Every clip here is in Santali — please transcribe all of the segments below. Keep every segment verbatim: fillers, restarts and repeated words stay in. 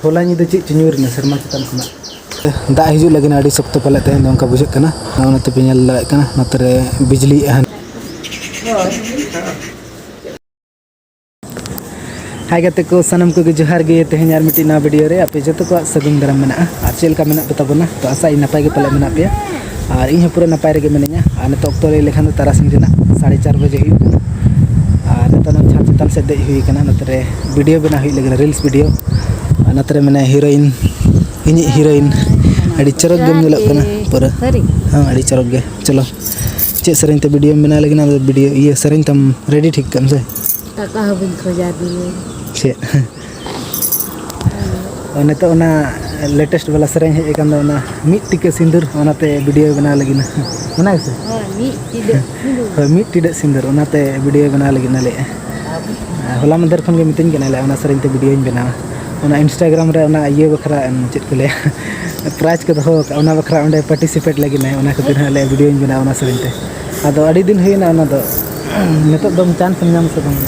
ᱦᱚᱞᱟ ᱧᱤᱫᱟᱹ ᱪᱮᱫ ᱪᱚ ᱧᱩᱨ ᱮᱱᱟ ᱥᱮᱨᱢᱟ ᱪᱮᱛᱟᱱ ᱠᱷᱚᱱᱟᱜ᱾ ᱫᱟᱜ ᱦᱤᱡᱩᱜ ᱞᱟᱹᱜᱤᱫ ᱟᱹᱰᱤ ᱥᱚᱠᱛᱚ ᱯᱟᱞᱮ ᱛᱮᱦᱮᱧ ᱫᱚ ᱚᱱᱠᱟ ᱵᱩᱡᱷᱟᱹᱜ ᱠᱟᱱᱟ᱾ ᱚᱱᱟ ᱛᱮᱯᱮ ᱧᱮᱞ ᱫᱟᱲᱮᱭᱟᱜ ᱠᱟᱱᱟ, ᱱᱚᱛᱮ ᱨᱮ ᱵᱤᱡᱽᱞᱤᱭᱮᱫᱼᱟ᱾ ᱦᱟᱭ ᱜᱟᱛᱮ ᱠᱚ, ᱥᱟᱱᱟᱢ ᱠᱚᱜᱮ ᱡᱚᱦᱟᱨ ᱜᱮ᱾ ᱛᱮᱦᱮᱧ ᱟᱨ ᱢᱤᱫᱴᱤᱡ ᱱᱟᱣᱟ ᱵᱷᱤᱰᱤᱭᱳ ᱨᱮ ᱟᱯᱮ ᱡᱚᱛᱚ ᱠᱚᱣᱟᱜ ᱥᱟᱹᱜᱩᱱ ᱫᱟᱨᱟᱢ ᱢᱮᱱᱟᱜᱼᱟ᱾ ᱟᱨ ᱪᱮᱫ ᱞᱮᱠᱟ ᱢᱮᱱᱟᱜ ᱯᱮ ᱛᱟᱵᱚᱱᱟ? ᱛᱚ ᱟᱥᱟ ᱤᱧ ᱱᱟᱯᱟᱭ ᱜᱮ ᱯᱟᱞᱮ ᱢᱮᱱᱟᱜ ᱯᱮᱭᱟ᱾ ᱟᱨ ᱤᱧ ᱦᱚᱸ ᱯᱩᱨᱟᱹ ᱱᱟᱯᱟᱭ ᱨᱮᱜᱮ ᱢᱤᱱᱟᱹᱧᱟ᱾ ᱟᱨ ᱱᱤᱛᱚᱜ ᱚᱠᱛᱚ ᱞᱟᱹᱭ ᱞᱮᱠᱷᱟᱱ ᱫᱚ ᱛᱟᱨᱟᱥᱤᱧ ᱨᱮᱱᱟᱜ ᱥᱟᱲᱮ ᱪᱟᱨ ᱵᱟᱡᱮ ᱦᱩᱭᱩᱜ ᱠᱟᱱᱟ᱾ ᱟᱨ ᱱᱤᱛᱚᱜ ᱱᱚᱣᱟ ᱪᱷᱟᱫᱽ ᱪᱮᱛᱟᱱ ᱥᱮᱫ ᱫᱮᱡ ᱦᱩᱭ ᱠᱟᱱᱟ, ᱱᱚᱛᱮ ᱨᱮ ᱵᱷᱤᱰᱤᱭᱳ ᱵᱮᱱᱟᱣ ᱦᱩᱭᱩᱜ ᱞᱟᱹᱜᱤᱫ, ᱨᱤᱞᱥ ᱵᱷᱤᱰᱤᱭᱳ᱾ ᱟᱨ ᱱᱚᱛᱮ ᱨᱮ ᱢᱮᱱᱟᱭᱟ ᱦᱤᱨᱳᱭᱤᱱ, ᱤᱧᱤᱡ ᱦᱤᱨᱳᱭᱤᱱ᱾ ᱟᱹᱰᱤ ᱪᱚᱨᱚᱠ ᱜᱮᱢ ᱧᱮᱞᱚᱜ ᱠᱟᱱᱟ ᱯᱩᱨᱟᱹ᱾ ᱥᱟᱹᱨᱤ? ᱦᱮᱸ, ᱟᱹᱰᱤ ᱪᱚᱨᱚᱠ ᱜᱮ᱾ ᱪᱚᱞᱚ, ᱪᱮᱫ ᱥᱮᱨᱮᱧ ᱛᱮ ᱵᱷᱤᱰᱤᱭᱳᱢ ᱵᱮᱱᱟᱣ ᱞᱟᱹᱜᱤᱫ? ᱚᱱᱟ ᱫᱚ ᱵᱷᱤᱰᱤᱭᱳ, ᱤᱭᱟᱹ, ᱥᱮᱨᱮᱧ ᱛᱟᱢ ᱨᱮᱰᱤ ᱴᱷᱤᱠ ᱠᱟᱜ ᱟᱢ ᱥᱮ? ᱴᱟᱠᱟ ᱦᱚᱸ ᱵᱟᱹᱧ ᱠᱷᱚᱡᱟ ᱫᱤᱭᱮ᱾ ᱪᱮᱫ? ᱚ, ᱱᱤᱛᱚᱜ ᱚᱱᱟ ᱞᱮᱴᱮᱥᱴ ᱵᱟᱞᱟ ᱥᱮᱨᱮᱧ ᱦᱮᱡ ᱟᱠᱟᱱ ᱫᱚ, ᱚᱱᱟ ᱢᱤᱫ ᱴᱤᱠᱟᱹ ᱥᱤᱸᱫᱩᱨ, ᱚᱱᱟᱛᱮ ᱵᱷᱤᱰᱤᱭᱳ ᱵᱮᱱᱟᱣ ᱞᱟᱹᱜᱤᱫ ᱱᱟ᱾ ᱚᱱᱟ ᱜᱮᱥᱮ? ᱦᱳᱭ, ᱢᱤᱫ ᱴᱤᱰᱟᱹᱜ ᱥᱤᱸᱫᱩᱨ᱾ ᱦᱳᱭ, ᱢᱤᱫ ᱴᱤᱰᱟᱹᱜ ᱥᱤᱸᱫᱩᱨ, ᱚᱱᱟᱛᱮ ᱵᱷᱤᱰᱤᱭᱳ ᱵᱮᱱᱟᱣ ᱞᱟᱹᱜᱤᱫ ᱱᱟ ᱞᱟᱹᱭᱮᱫᱼᱟ᱾ ᱦᱚᱞᱟ ᱢᱟᱫᱷᱮᱨ ᱠᱷᱚᱱ ᱜᱮ ᱢᱤᱛᱟᱹᱧ ᱠᱟᱱᱟᱭ, ᱞᱮ, ᱚᱱᱟ ᱥᱮᱨᱮᱧ ᱛᱮ ᱵᱷᱤᱰᱤᱭᱳᱧ ᱵᱮᱱᱟᱣᱟ᱾ ᱚᱱᱟ ᱤᱱᱥᱴᱟᱜᱨᱟᱢ ᱨᱮ ᱚᱱᱟ ᱤᱭᱟᱹ ᱵᱟᱠᱷᱨᱟ, ᱪᱮᱫ ᱠᱚ ᱞᱟᱹᱭᱟ, ᱯᱨᱟᱭᱤᱡᱽ ᱠᱚ ᱫᱚᱦᱚ ᱟᱠᱟᱫ, ᱚᱱᱟ ᱵᱟᱠᱷᱨᱟ ᱚᱸᱰᱮ ᱯᱟᱨᱴᱤᱥᱤᱯᱮᱴ ᱞᱟᱹᱜᱤᱫ ᱱᱟᱭ, ᱚᱱᱟ ᱠᱷᱟᱹᱛᱤᱨ ᱦᱟᱸᱜ ᱞᱮ ᱵᱷᱤᱰᱤᱭᱳᱧ ᱵᱮᱱᱟᱣᱟ ᱚᱱᱟ ᱥᱮᱨᱮᱧ ᱛᱮ᱾ ᱟᱫᱚ ᱟᱹᱰᱤ ᱫᱤᱱ ᱦᱩᱭᱱᱟ ᱚᱱᱟ ᱫᱚ, ᱱᱤᱛᱚᱜ ᱫᱚᱢ ᱪᱟᱱᱥ ᱮᱢ ᱧᱟᱢ ᱥᱮ ᱵᱟᱝ?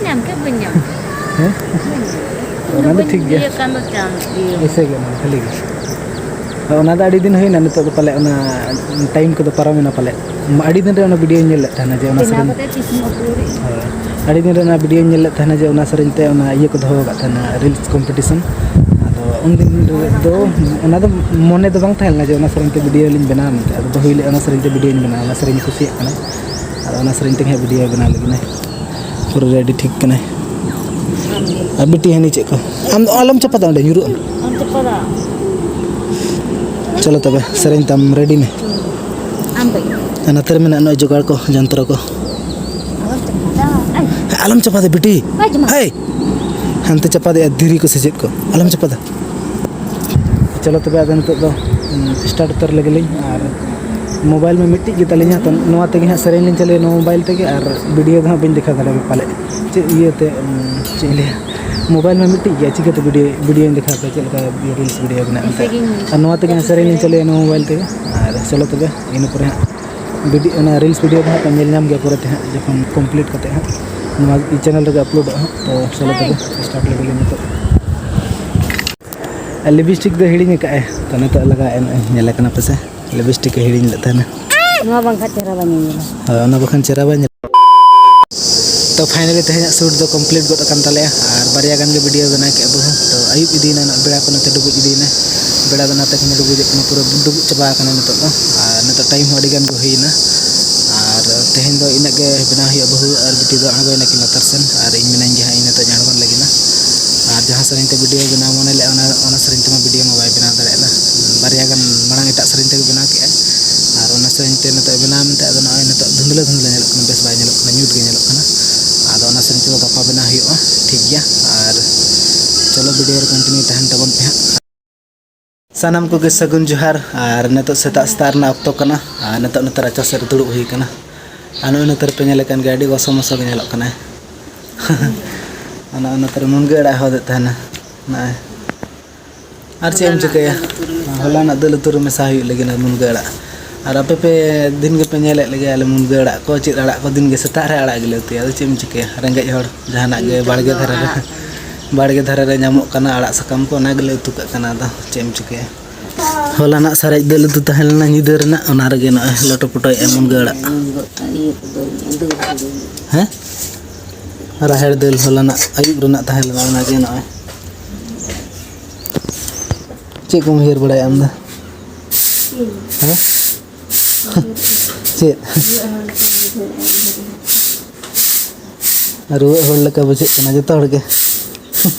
ᱧᱟᱢ ᱠᱮᱫ ᱵᱟᱹᱧ ᱧᱟᱢ ᱠᱮᱫ᱾ ᱦᱮᱸ? ᱵᱟᱹᱧ ᱚᱱᱟ ᱫᱚ ᱵᱟᱹᱧ ᱴᱷᱤᱠ ᱜᱮᱭᱟ᱾ ᱤᱭᱟᱹ ᱠᱟᱱ ᱫᱚ ᱪᱟᱱᱥ ᱤᱭᱟᱹ᱾ ᱮᱭᱥᱮ ᱜᱮ ᱚᱱᱟ ᱠᱷᱟᱹᱞᱤ ᱜᱮ᱾ ᱚᱱᱟ ᱫᱚ ᱟᱹᱰᱤ ᱫᱤᱱ ᱦᱩᱭᱱᱟ, ᱱᱤᱛᱚᱜ ᱫᱚ ᱯᱟᱞᱮ ᱚᱱᱟ ᱴᱟᱭᱤᱢ ᱠᱚᱫᱚ ᱯᱟᱨᱚᱢᱮᱱᱟ ᱯᱟᱞᱮ᱾ ᱟᱹᱰᱤ ᱫᱤᱱ ᱨᱮ ᱚᱱᱟ ᱵᱷᱤᱰᱤᱭᱳᱧ ᱧᱮᱞ ᱞᱮᱫ ᱛᱟᱦᱮᱱᱟ ᱡᱮ ᱚᱱᱟ ᱵᱮᱱᱟᱣ ᱥᱮᱨᱮᱧ ᱠᱟᱛᱮ ᱛᱤᱥ ᱮᱢ ᱟᱯᱞᱳᱰᱮᱫᱼᱟ? ᱦᱳᱭ᱾ ᱟᱹᱰᱤ ᱫᱤᱱ ᱨᱮ ᱚᱱᱟ ᱵᱷᱤᱰᱤᱭᱳᱧ ᱧᱮᱞ ᱞᱮᱫ ᱛᱟᱦᱮᱱᱟ ᱡᱮ ᱚᱱᱟ ᱥᱮᱨᱮᱧ ᱛᱮ ᱚᱱᱟ ᱤᱭᱟᱹ ᱠᱚ ᱫᱚᱦᱚ ᱟᱠᱟᱫ ᱛᱟᱦᱮᱱᱟ, ᱨᱤᱞᱥ ᱠᱚᱢᱯᱤᱴᱤᱥᱚᱱ᱾ ᱟᱫᱚ ᱩᱱ ᱫᱤᱱ ᱨᱮᱫᱚ ᱚᱱᱟ ᱫᱚ ᱢᱚᱱᱮ ᱫᱚ ᱵᱟᱝ ᱛᱟᱦᱮᱸ ᱞᱮᱱᱟ ᱡᱮ ᱚᱱᱟ ᱥᱮᱨᱮᱧ ᱛᱮ ᱵᱷᱤᱰᱤᱭᱳ ᱞᱤᱧ ᱵᱮᱱᱟᱣᱟ ᱢᱮᱱᱛᱮ᱾ ᱟᱫᱚ ᱦᱩᱭ ᱞᱮᱜᱼᱟ, ᱚᱱᱟ ᱥᱮᱨᱮᱧ ᱛᱮ ᱵᱷᱤᱰᱤᱭᱳᱧ ᱵᱮᱱᱟᱣᱟ, ᱚᱱᱟ ᱥᱮᱨᱮᱧ ᱠᱩᱥᱤᱭᱟᱜ ᱠᱟᱱᱟ᱾ ᱟᱫᱚ ᱚᱱᱟ ᱥᱮᱨᱮᱧ ᱛᱮᱜᱮ ᱦᱟᱸᱜ ᱵᱷᱤᱰᱤᱭᱳ ᱵᱮᱱᱟᱣ ᱞᱟᱹᱜᱤᱫ ᱱᱟᱭ᱾ ᱯᱩᱨᱟᱹ ᱨᱮᱰᱤ ᱴᱷᱤᱠ ᱠᱟᱱᱟᱭ᱾ ᱟᱨ ᱵᱤᱴᱤ ᱦᱟᱹᱱᱤ ᱪᱮᱫ ᱠᱚ? ᱟᱢ ᱫᱚ ᱟᱞᱚᱢ ᱪᱟᱯᱟᱫᱟ, ᱚᱸᱰᱮ ᱧᱩᱨᱩᱜ ᱟᱢ᱾ ᱟᱢ ᱪᱟᱯᱟᱫᱟ᱾ ᱪᱚᱞᱚ ᱛᱚᱵᱮ, ᱥᱮᱨᱮᱧ ᱛᱟᱢ ᱨᱮᱰᱤ ᱢᱮ᱾ ᱟᱢ ᱵᱟᱹᱧ᱾ ᱟᱨ ᱱᱚᱛᱮ ᱨᱮ ᱢᱮᱱᱟᱜ ᱱᱚᱜᱼᱚᱭ ᱡᱚᱜᱟᱲ ᱠᱚ, ᱡᱚᱱᱛᱨᱚ ᱠᱚ᱾ ᱟᱞᱚᱢ ᱪᱟᱯᱟᱫᱟ᱾ ᱟᱭ᱾ ᱦᱮᱸ, ᱟᱞᱚᱢ ᱪᱟᱯᱟᱫᱟ ᱵᱤᱴᱤ᱾ ᱵᱟᱭ ᱡᱚᱢᱟ᱾ ᱦᱮᱭ! ᱦᱟᱱᱛᱮ ᱪᱟᱯᱟᱫᱮᱜᱼᱟ ᱫᱷᱤᱨᱤ ᱠᱚ ᱥᱮ ᱪᱮᱫ ᱠᱚ᱾ ᱟᱞᱚᱢ ᱪᱟᱯᱟᱫᱟ᱾ ᱪᱚᱞᱚ ᱛᱚᱵᱮ, ᱟᱫᱚ ᱱᱤᱛᱚᱜ ᱫᱚ, ᱩᱸ, ᱥᱴᱟᱨᱴ ᱩᱛᱟᱹᱨ ᱞᱮᱜᱮ ᱞᱤᱧ᱾ ᱟᱨ ᱢᱳᱵᱟᱭᱤᱞ ᱢᱟ ᱢᱤᱫᱴᱤᱡ ᱜᱮ ᱛᱟᱹᱞᱤᱧᱟ, ᱛᱚ ᱱᱚᱣᱟ ᱛᱮᱜᱮ ᱦᱟᱸᱜ ᱥᱮᱨᱮᱧ ᱞᱤᱧ ᱪᱟᱹᱞᱩᱭᱟ, ᱱᱚᱣᱟ ᱢᱳᱵᱟᱭᱤᱞ ᱛᱮᱜᱮ᱾ ᱟᱨ ᱵᱷᱤᱰᱤᱭᱳ ᱫᱚ ᱦᱟᱸᱜ ᱵᱟᱹᱧ ᱫᱮᱠᱷᱟᱣ ᱫᱟᱲᱮᱭᱟᱯᱮ ᱯᱟᱞᱮᱫ᱾ ᱪᱮᱫ ᱤᱭᱟᱹᱛᱮ, ᱩᱸ, ᱪᱮᱫ ᱤᱧ ᱞᱟᱹᱭᱟ, ᱢᱳᱵᱟᱭᱤᱞ ᱢᱟ ᱢᱤᱫᱴᱤᱡ ᱜᱮᱭᱟ, ᱪᱤᱠᱟᱹᱛᱮ ᱵᱷᱤᱰᱤᱭᱳ, ᱵᱷᱤᱰᱤᱭᱳᱧ ᱫᱮᱠᱷᱟᱣ ᱯᱮᱭᱟ ᱪᱮᱫ ᱞᱮᱠᱟ ᱨᱤᱞᱥ ᱵᱷᱤᱰᱤᱭᱳ ᱵᱮᱱᱟᱜᱼᱟ ᱮᱱᱛᱮ? ᱥᱮᱨᱮᱧ ᱟᱨ ᱱᱚᱣᱟ ᱛᱮᱜᱮ ᱦᱟᱸᱜ ᱥᱮᱨᱮᱧ ᱞᱤᱧ ᱪᱟᱹᱞᱩᱭᱟ ᱱᱚᱣᱟ ᱢᱳᱵᱟᱭᱤᱞ ᱛᱮᱜᱮ᱾ ᱟᱨ ᱪᱚᱞᱚ ᱛᱚᱵᱮ, ᱤᱱᱟᱹ ᱯᱚᱨᱮ ᱦᱟᱸᱜ ᱵᱷᱤᱰᱤ-, ᱚᱱᱟ ᱨᱤᱞᱥ ᱵᱷᱤᱰᱤᱭᱳ ᱫᱚ ᱦᱟᱸᱜ ᱯᱮ ᱧᱮᱞ ᱧᱟᱢ ᱜᱮᱭᱟ ᱯᱚᱨᱮᱛᱮ ᱦᱟᱸᱜ, ᱡᱚᱠᱷᱚᱱ ᱠᱚᱢᱯᱞᱤᱴ ᱠᱟᱛᱮ ᱦᱟᱸᱜ ᱱᱚᱣᱟ ᱪᱮᱱᱮᱞ ᱨᱮᱜᱮ ᱟᱯᱞᱳᱰᱚᱜᱼᱟ ᱦᱟᱸᱜ᱾ ᱛᱚ ᱪᱚᱞᱚ ᱛᱚᱵᱮ, ᱦᱳᱭ᱾ ᱥᱴᱟᱨᱴ ᱞᱮᱜᱮ ᱞᱤᱧ ᱱᱤᱛᱚᱜ᱾ ᱞᱤᱯᱤᱥᱴᱤᱠ ᱫᱚ ᱦᱤᱲᱤᱧ ᱟᱠᱟᱫᱼᱟᱭ, ᱛᱚ ᱱᱤᱛᱚᱜ ᱞᱟᱜᱟᱣᱮᱫᱼᱟ, ᱱᱚᱜᱼᱚᱭ ᱧᱮᱞᱮ ᱠᱟᱱᱟ ᱯᱮᱥᱮ, ᱞᱤᱯᱤᱥᱴᱤᱠ ᱮ ᱦᱤᱲᱤᱧ ᱞᱮᱫ ᱛᱟᱦᱮᱱᱟ᱾ ᱱᱚᱣᱟ ᱵᱟᱝᱠᱷᱟᱱ ᱪᱮᱦᱨᱟ ᱵᱟᱭ ᱧᱮᱧᱮᱞᱟ᱾ ᱦᱳᱭ, ᱚᱱᱟ ᱵᱟᱠᱷᱟᱱ ᱪᱮᱦᱨᱟ ᱵᱟᱭ ᱧᱮᱞᱚᱜ᱾ ᱛᱚ finally ᱛᱮᱦᱮᱧᱟᱜ shoot ᱫᱚ complete ᱜᱚᱫ ᱟᱠᱟᱱ ᱛᱟᱞᱮᱭᱟ, ᱟᱨ ᱵᱟᱨᱭᱟ ᱜᱟᱱ ᱜᱮ video ᱵᱮᱱᱟᱣ ᱠᱮᱫᱼᱟ ᱵᱚ᱾ ᱛᱚ ᱟᱹᱭᱩᱵ ᱤᱫᱤᱭᱮᱱᱟ, ᱱᱟᱜ ᱵᱮᱲᱟ ᱠᱚ ᱱᱚᱛᱮ ᱰᱩᱵᱩᱡ ᱤᱫᱤᱭᱮᱱᱟ, ᱵᱮᱲᱟ ᱫᱚ ᱱᱟᱛᱮ ᱠᱷᱚᱱ ᱰᱩᱵᱩᱡᱚᱜ ᱠᱟᱱᱟ, ᱯᱩᱨᱟᱹ ᱰᱩᱵᱩᱡ ᱪᱟᱵᱟ ᱟᱠᱟᱱᱟ ᱱᱤᱛᱚᱜ ᱫᱚ᱾ ᱟᱨ ᱱᱤᱛᱚᱜ time ᱦᱚᱸ ᱟᱹᱰᱤ ᱜᱟᱱ ᱜᱮ ᱦᱩᱭᱮᱱᱟ, ᱟᱨ ᱛᱮᱦᱮᱧ ᱫᱚ ᱤᱱᱟᱹᱜ ᱜᱮ ᱵᱮᱱᱟᱣ ᱦᱩᱭᱩᱜᱼᱟ᱾ ᱵᱟᱹᱦᱩ ᱟᱨ ᱵᱤᱴᱤ ᱫᱚ ᱟᱬᱜᱚᱭᱮᱱᱟ ᱠᱤᱱ ᱞᱟᱛᱟᱨ ᱥᱮᱱ, ᱟᱨ ᱤᱧ ᱢᱮᱱᱟᱹᱧ ᱜᱮ ᱦᱟᱸᱜ, ᱤᱧ ᱱᱤᱛᱚᱜ ᱤᱧ ᱟᱬᱜᱚᱱ ᱞᱟᱹᱜᱤᱫ ᱱᱟ᱾ ᱟᱨ ᱡᱟᱦᱟᱸ ᱥᱮᱨᱮᱧ ᱛᱮ video ᱵᱮᱱᱟᱣ ᱢᱚᱱᱮ ᱞᱮᱫᱼᱟ, ᱚᱱᱟ, ᱚᱱᱟ ᱥᱮᱨᱮᱧ ᱛᱮᱢᱟ video ᱢᱟ ᱵᱟᱭ ᱵᱮᱱᱟᱣ ᱫᱟᱲᱮᱭᱟᱜᱼᱟ ᱱᱟ᱾ ᱵᱟᱨᱭᱟ ᱜᱟᱱ ᱢᱟᱲᱟᱝ ᱮᱴᱟᱜ ᱥᱮᱨᱮᱧ ᱛᱮᱜᱮ ᱵᱮᱱᱟᱣ ᱠᱮᱫᱼᱟ, ᱟᱨ ᱚᱱᱟ ᱥᱮᱨᱮᱧ ᱛᱮ ᱱᱤᱛᱚᱜ ᱵᱮᱱᱟᱣ ᱢᱮᱱᱛᱮ, ᱟᱫᱚ ᱱᱚᱜᱼᱚᱭ ᱱᱤᱛᱚᱜ ᱫᱷᱩᱸᱫᱽᱞᱟᱹ ᱫᱷᱩᱸᱫᱽᱞᱟᱹ ᱧᱮᱞᱚᱜ ᱠᱟᱱᱟ, ᱵᱮᱥ ᱵᱟᱭ ᱧᱮᱞᱚᱜ ᱠᱟᱱᱟ, ᱧᱩᱛ ᱜᱮ ᱧᱮᱞᱚᱜ ᱠᱟᱱᱟ᱾ ᱟᱫᱚ ᱚᱱᱟ ᱥᱮᱨᱮᱧ ᱛᱮᱫᱚ ᱜᱟᱯᱟ ᱵᱮᱱᱟᱣ ᱦᱩᱭᱩᱜᱼᱟ, ᱴᱷᱤᱠ ᱜᱮᱭᱟ᱾ ᱟᱨ ᱪᱚᱞᱚ, video ᱨᱮ continue ᱛᱟᱦᱮᱱ ᱛᱟᱵᱚᱱ ᱯᱮ ᱦᱟᱸᱜ᱾ ᱥᱟᱱᱟᱢ ᱠᱚᱜᱮ ᱥᱟᱹᱜᱩᱱ ᱡᱚᱦᱟᱨ᱾ ᱟᱨ ᱱᱤᱛᱚᱜ ᱥᱮᱛᱟᱜ ᱥᱮᱛᱟᱜ ᱨᱮᱱᱟᱜ ᱚᱠᱛᱚ ᱠᱟᱱᱟ, ᱟᱨ ᱱᱤᱛᱚᱜ ᱱᱚᱛᱮ ᱨᱟᱪᱟ ᱥᱮᱫ ᱨᱮ ᱫᱩᱲᱩᱵ ᱦᱩᱭ ᱠᱟᱱᱟ᱾ ᱟᱨ ᱱᱚᱜᱼᱚᱭ ᱱᱚᱛᱮ ᱨᱮᱯᱮ ᱧᱮᱞᱮ ᱠᱟᱱ ᱜᱮᱭᱟ, ᱟᱹᱰᱤ ᱜᱚᱥᱚ ᱢᱚᱥᱚ ᱜᱮ ᱧᱮᱞᱚᱜ ᱠᱟᱱᱟᱭ᱾ ᱚᱱᱟ, ᱚᱱᱟ ᱱᱚᱛᱮ ᱨᱮ ᱢᱩᱱᱜᱟᱹ ᱟᱲᱟᱜ ᱦᱚᱫᱮᱫ ᱛᱟᱦᱮᱱᱟ ᱱᱚᱜᱼᱚᱭ᱾ ᱟᱨ ᱪᱮᱫ ᱮᱢ ᱪᱤᱠᱟᱹᱭᱟ? ᱦᱚᱞᱟᱱᱟᱜ ᱫᱟᱹᱞ ᱩᱛᱩ ᱨᱮ ᱢᱮᱥᱟ ᱦᱩᱭᱩᱜ ᱞᱟᱹᱜᱤᱫ ᱚᱱᱟ ᱢᱩᱱᱜᱟᱹ ᱟᱲᱟᱜ᱾ ᱟᱨ ᱟᱯᱮ ᱯᱮ ᱫᱤᱱ ᱜᱮᱯᱮ ᱧᱮᱞᱮᱫ ᱞᱮᱜᱮᱭᱟ ᱟᱞᱮ ᱢᱩᱱᱜᱟᱹ ᱟᱲᱟᱜ ᱠᱚ, ᱪᱮᱫ ᱟᱲᱟᱜ ᱠᱚ, ᱫᱤᱱ ᱜᱮ ᱥᱮᱛᱟᱜ ᱨᱮ ᱟᱲᱟᱜ ᱜᱮᱞᱮ ᱩᱛᱩᱭᱟ᱾ ᱟᱫᱚ ᱪᱮᱫ ᱮᱢ ᱪᱤᱠᱟᱹᱭᱟ, ᱨᱮᱸᱜᱮᱡ ᱦᱚᱲ ᱡᱟᱦᱟᱱᱟᱜ ᱜᱮ ᱵᱟᱲᱜᱮ ᱫᱷᱟᱨᱮ ᱨᱮ, ᱵᱟᱲᱜᱮ ᱫᱷᱟᱨᱮ ᱨᱮ ᱧᱟᱢᱚᱜ ᱠᱟᱱᱟ ᱟᱲᱟᱜ ᱥᱟᱠᱟᱢ ᱠᱚ, ᱚᱱᱟ ᱜᱮᱞᱮ ᱩᱛᱩ ᱠᱟᱜ ᱠᱟᱱᱟ᱾ ᱟᱫᱚ ᱪᱮᱫ ᱮᱢ ᱪᱤᱠᱟᱹᱭᱟ? ᱦᱚᱞᱟᱱᱟᱜ ᱥᱟᱨᱮᱡ ᱫᱟᱹᱞ ᱩᱛᱩ ᱛᱟᱦᱮᱸ ᱞᱮᱱᱟ ᱧᱤᱫᱟᱹ ᱨᱮᱱᱟᱜ, ᱚᱱᱟ ᱨᱮᱜᱮ ᱱᱚᱜᱼᱚᱭ ᱞᱚᱴᱚ ᱯᱚᱴᱚᱭᱮᱫᱼᱟ ᱢᱩᱱᱜᱟᱹ ᱟᱲᱟᱜ᱾ ᱦᱮᱸ? ᱨᱟᱦᱮᱲ ᱫᱟᱹᱞ ᱦᱚᱞᱟᱱᱟᱜ ᱟᱹᱭᱩᱵ ᱨᱮᱱᱟᱜ ᱛᱟᱦᱮᱸ ᱞᱮᱱᱟ, ᱚᱱᱟ ᱜᱮ ᱱᱚᱜᱼᱚᱭ᱾ ᱪᱮᱫ ᱠᱚᱢ ᱩᱭᱦᱟᱹᱨ ᱵᱟᱲᱟᱭᱟ ᱟᱢ ᱫᱚ? ᱦᱮᱸ? ᱪᱮᱫ? ᱨᱩᱣᱟᱹᱜ ᱦᱚᱲ ᱞᱮᱠᱟ ᱵᱩᱡᱷᱟᱹᱜ ᱠᱟᱱᱟ ᱡᱚᱛᱚ ᱦᱚᱲ ᱜᱮ᱾